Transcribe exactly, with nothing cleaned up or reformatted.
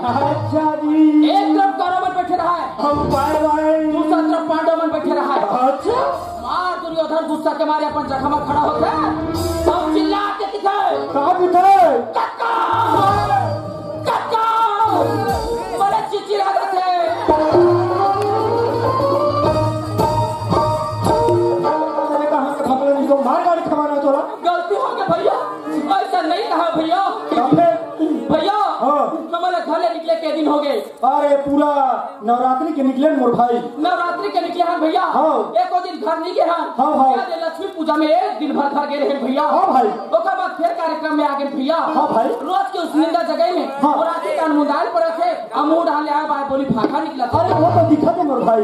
अच्छा जी। एक तरफ कौरव मन बैठे रहा है, हम बाय बाय। दूसरा तरफ पांडव मन बैठे रहा है। अच्छा। मार दुर्योधन गुस्सा के मारे अपन जगह में खड़ा होके अउ चिल्ला के किथे, का किथे? कक्का! कक्का! बड़े चिचिरा देथे। अरे कहाँ के भगवान जी को मार गाड़ी खवाना तोला? गलती हो गई भैया, ऐसा नहीं कहा भैया। तब फिर? भैया, हाँ। हमन ला घर ले निकले के दिन हो गए। अरे पूरा नवरात्रि के निकले मोर भाई। नवरात्रि के निकले हन भैया। हाँ। एको दिन घर नहीं गए हन। हाँ, हाँ। क्या दे लक्ष्मी पूजा में एक दिन भर घर गए रहे भैया। हाँ भाई। ओकर बाद फिर कार्यक्रम में आ गए भैया। हाँ भाई। रोज के उस निंदा जगह में हाँ। नवरात्रि का मुंदाइल पर रखे, अमूड हाले आए बाय बोली भाखा निकला था। अरे वो तो दिखा दे मोर भाई।